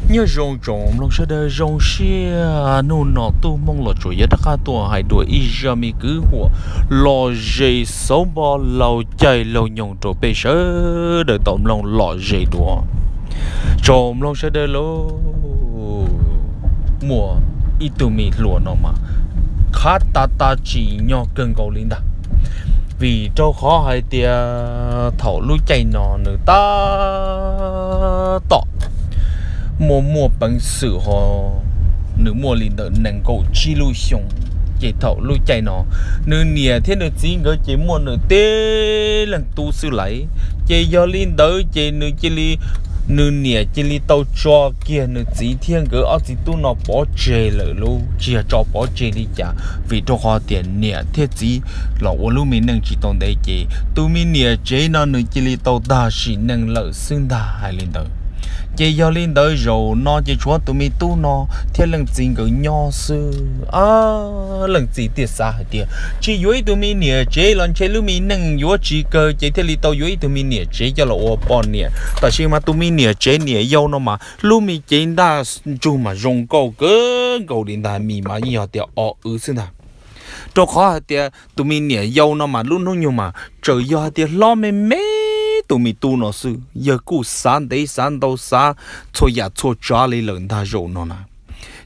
Nyob zoo tsoom mloog sawv daws, zoo siab hnub no tub Hmoob los tsuas yog rov qab tuaj hais dua ib zaj me kwv huam lom zem xauv npo laug caij laug nyoog rau peb sawv daws tau mloog lom zem dua. Tsoom mloog sawv daws lauj, muaj ib tug me hluas no mas qhav tas tas tsim nyog kawg nkaus li ntag, vim rau qhov hais tias thaum lub caij no nws tab tom muaj muaj peev xwm ho nws muaj li ntawm nees nkaum tsib lub xyoo. Ces thaum lub caij no nws niam thiab nws txiv nkawd ces muaj nws tib leeg tub xwb lais. Ces yog li ntawd ces nws cia li, nws niam cia li tau tso kiag nws txiv thiab nkawd ob txiv tub no pov tseg lawm lauj, tsis yog tso pov tseg li cas, vim rau qhov tias niam thiab txiv los ua lub me neej tsis tau ntev ces tus me niam tsev no nws cia li tau tag sim neej lawm xwb ntag, hais li ntawd. Ces yog li ntawd zaum no ces tshuav tus me tub no thiab leej txiv nkawd nyob xwb. Leej txiv thiaj xav hais tias tsis yuav ib tug me niam tsev los ntshe lub me neej yuav tsis kawg ces thiaj li tau yuav ib tug me niam tsev coj los ua poj niam. Tab sis mas tus me niam tsev niam yau no mas lub me cev ntaj ntsug mas zoo nkauj kawg nkaus li ntag, mis mas yeej yog tias o wv xwb ntag. Rau qhov hais tias tus me niam yau no mas lub hnub nyoog mas txawm yog hais tias hlob me me tus me tub no xwb, yawg kuj xav ntev xav ntau xav txhua yam txhua tsav li lawm ntag zaum no na.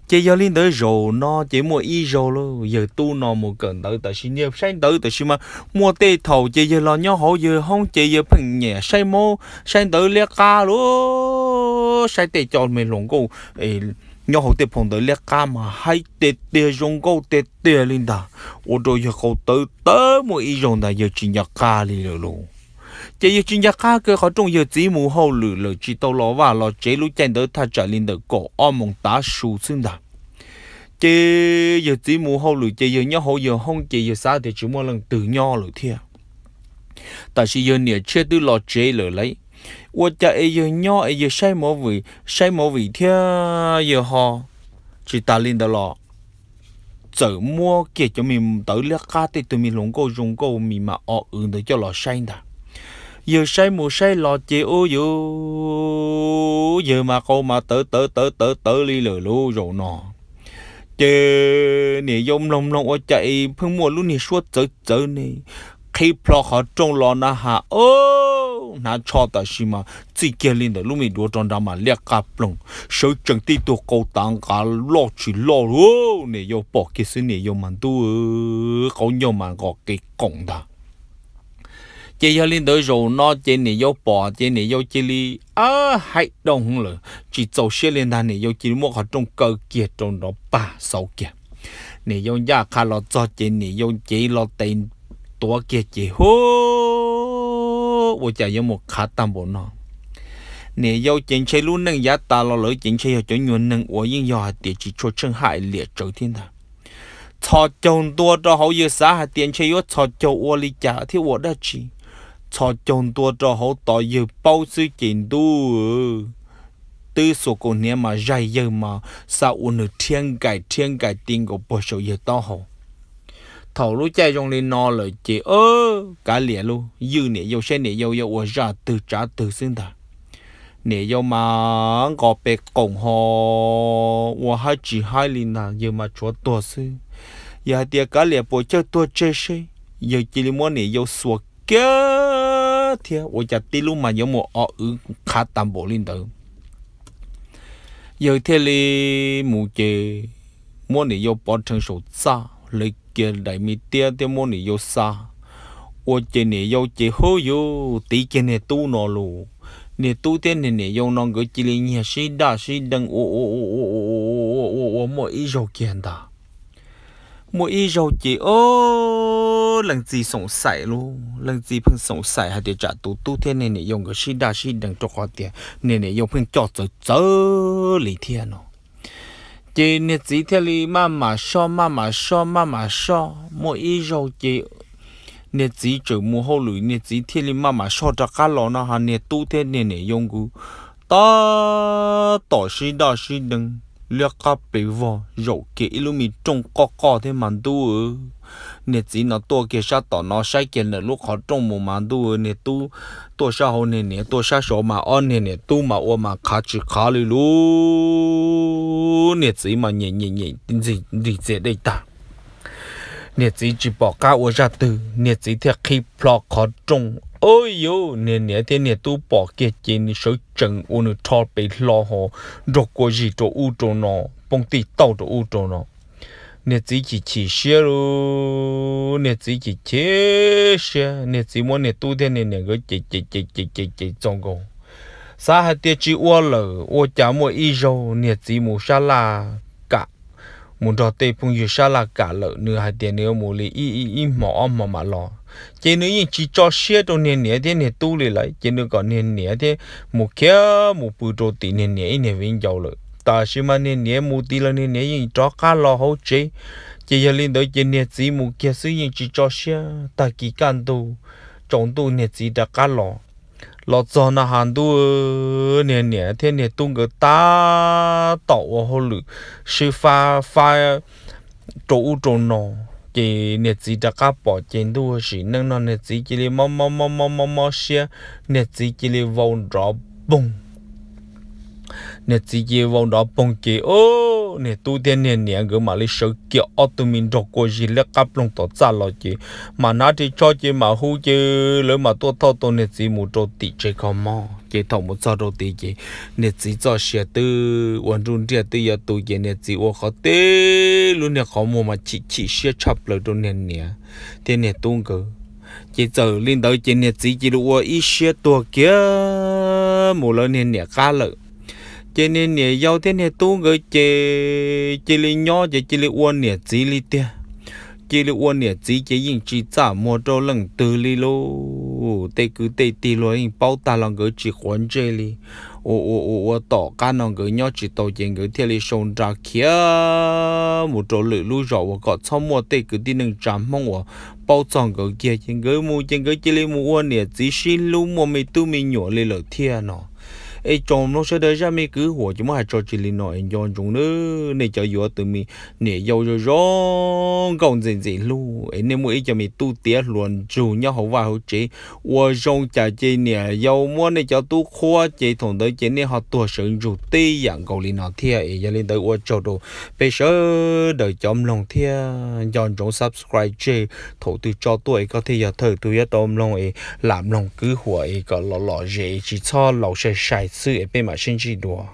Ces yog li ntawd zaum no ces muaj ib zaug lauj, yawg tub no mus kawm ntawv tab sis niaj saib ntawv tab sis mas muaj tej thaum ces yawg los nyob hauv yawg hoob ces yawg pheej nyiam saib mob saib ntawv liab qab lauj, saib tej cov me hluas nkauj nyob hauv tej phau ntawv liab qab mas haib tiag tiag zoo nkauj tiag tiag li ntag, ua rau yawg qau tawv tawv. Muaj ib zaug ntag yawg tsis nco qab li lawm lauj. Ces yawg tsis nco qab kawg, qhov rooj yawg txiv mus hauj lwm lawm tsis tau los vaj los tsev, lub caij ntawd thaj tsam li ntawm kaum ob moos tav su xwb ntag. Ces yawg txiv mus hauj lwm ces yawg nyob hauv yawg hoob ces yawg xav tias tsis muaj leej twg nyob lawm thiab. Tab sis yawg niam tshiab twb los tsev lawm lauj, ua cas es yawg nyob es yawg saib movie, saib movie thiab yawg ho tsis tas li ntawd los txawm muab kiag cov me ntawv liab qab tej tug me hluas nkauj zoo nkauj mis mas o wv ntawd coj los saib ntag. Yawg saib mus saib los ces ub yuv, yawg mas qau mas tawv tawv tawv tawv tawv li lawm lauj zaum no. Ces niam yau mloog mloog ua cas es pheej muaj lub niag suab txawv txawv ne, qhib plho qhov rooj los na has o, hnav tsho tab sis mas txij kiag li ntawm lub me duav rau nrad mas liab qab ploog, sawv tsees tib tug qau tav nqa loj tsis loj lauj. Niam yau pom kiag xwb niam yau mas ntuj, qaub ncaug mas nqos qis qoom ntag. Ces yog li ntawd zaum no ces niam yau pom ces niam yau cia li haib doo lawm, tsis txaus siab li ntag, niam yau cia li muab qhov rooj kaw kiag rau nrov pag xauv kiag. Niam yau ncaj qha los txog ces niam yau cev los tes tuav kiag ces hu, ua cas yuav mus qhav tag npaum no. Niam yau ces ntshe lub neej yav tas los lawm ces ntshe yog cov nyuag neeg uas yeej yog hais tias tsis tshua tsheej haj liam tsawv thiab ntag. Txhos caug ntua rau hauv yawg xav hais tias ntshe yuav txhos caug ua li cas thiab ua dab tsi. Txhos caug ntua rau hauv tos yawg paub xwb ces ntuj, twb xuas kaus hniav mas zaig yawg mas xa ua nws rhiab nkais rhiab nkais ti nkaus puag saum yawg taub hau. Thaum lub caij zoo li no lawm ces kav liam lauj, ywj niam yau saib niam yau yuav ua zaj twg tsav twg xwb ntag. Niam yau mas nqos pes qoom ho ua haib tsis haib li ntag, yawg mas tshuav tuag xwb. Yawg hais tias kav liam puas tsawg tuag tseg seb, yawg cia li muab niam yau xuas kiag thiab ua cas tib lub mas yuav mus o wv qhav tag npaum li ntawd. Yawg thiaj li mus ces muab niam yau pov rhees saum txaj, hlawv kiag daim me tiab thiab muab niam yau xa. Ua ces niam yau ces hu yuv, tiv kiag niag tub no los. Niag tub thiab niag niam yau no nkawd cia li nyiag sib daj sib deev ua ua ua ua ua ua ua ua muaj ib zaug kiag ntag. Muaj ib zaug ces o, leej txiv xoom xaim lauj, leej txiv pheej xoom xaim hais tias tsam tus tub thiab niag niam yau nkawd sib daj sib deev rau qhov tias niag niam yau pheej coj txawv txawv li thiab no. Ces niag txiv thiaj li maj mam soj maj mam soj maj mam soj, muaj ib zaug ces niag txiv tseem mus hauj lwm, niag txiv thiaj li maj mam soj rov qab los no has niag tub thiab niag niam yau nkawd tab tom sib daj sib deev liab qab pes vog zaum kiag ib lub me rooj qoj qoj thiab mas ntuj. Niag txiv no tuaj kiag sab tom no saib kiag ntawm lub qhov rooj mus mas ntuj, niag tub tuaj sab hauv, niag niam tuaj sab saud mas ob niag niam tub mas ua mas qhav tsis qhav li lub. Niag txiv mas nyem nyem nyem nrig txias dej tag. Niag txiv tsis pom qab ua zaj twg, niag txiv thiaj qhib plho qhov rooj. Ub yuv, niag niam thiab niag tub pom kiag ces nws sawv tsees ua nws rho pes hlo hos nrog kua zis rau ub rau no, poob tij tauj rau ub rau no. Niag txiv chim chim siab lauj, niag txiv chim chim siab, niag txiv muab niag tub thiab niag niam nkawd cem cem cem cem cem cem txaus nkaus. Xav hais tias tsis ua lawm, ua cas muaj ib zaug niag txiv mus sab laj kam, mus nrog tej phooj ywg sab laj kam lawm, nws hais tias nws yuav mus li ib ib hmo ob hmo mam los. Ces nws yeej tsis tso siab rau niag niam thiab niag tub li lawm, ces nws kom niag niam thiab mus khiav mus pw rau tim niag niam ib niag viv ncaus lawm. Tab sis mas niag niam mus tid los niag niam yeej rov qab los hauv tsev. Ces yog li ntawd ces niag txiv mus kiag xwb yeej tsis tso siab. Tag kis kaj ntug tsaus ntuj niag txiv rov qab los. Los txog no has ntuj, niag niam thiab niag tub nkawd tab tom ua hauj lwm sib fab fab rau ub rau no. Ces niag txiv rov qab pom ces ntuj, sim neej no niag txiv cia li mob mob mob mob mob mob siab, niag txiv cia li vau nrov poog. Niag txiv cia li vau nrov poog ces, o, niag tub thiab niag niam nkawd mam li sawv kiag ob tug me nrog kua zis liab qab ploog tom txaj los ces mam hnav ris tsho ces mam hu ces lawv mam tuaj thauj tau niag txiv mus rau tim tsev kho mob. Ces thaum mus txog rau tid ces niag txiv txoj sia twb ua nruj nriaj twb yuav tu ces niag txiv ua qhov teb lub niag qhov muag mas chim chim siab tshaj plaws rau niag niam thiab niag tub nkawd. Ces txawm li ntawd ces niag txiv cia li ua ib siab tuag kiag mus lawv niag niam qab lawm. Ces niag niam yau thiab niag tub nkawd ces cia li nyob ces cia li ua niam txiv li tiag. Cia li ua niam txiv ces yeej tsis txaj muag rau leej twg li lauj. Tej kwv tej tij luag yeej paub tag los nkawd tsis quav ntsej li. Ua ua ua ua tom qab no nkawd nyob tsis tau ces nkawd thiaj li sau nra khiav mus rau lwm lub zos uas kom txhob muaj tej kwv tij neej tsa Hmoob uas paub txog nkawd kiag ces nkawd mus ces nkawd cia li mus ua niam txiv sib hlub muaj me tub me nyuam li lawm thiab no. Es tsoom mloog sawv daws zaj me kwv huam ces muab hais tso tseg li no es nco ntsoov nawb, nej cov yuav tus me niam yau zoo zoo nkauj ntxim ntxim hlub es nej muaj ib co me tub tiav hluas ntsug nyob hauv vaj hauv tsev ua zoo cas ces niam yau muab nej cov tub qhuab ces thaum ntawd ces nej ho tuag sawv ntsug tib yam nkaus li no thiab. Es yog li ntawd ua tsaug rau peb sawv daws cov mloog thiab nco ntsoov subscribe tseg thaum twg tso tuaj es koj thiaj yog thawj tug yuav tau mloog es lam mloog kwv huam es kom lom lom zem es tsis txhob laus sai sai xwb es peb mam sib ntsib dua.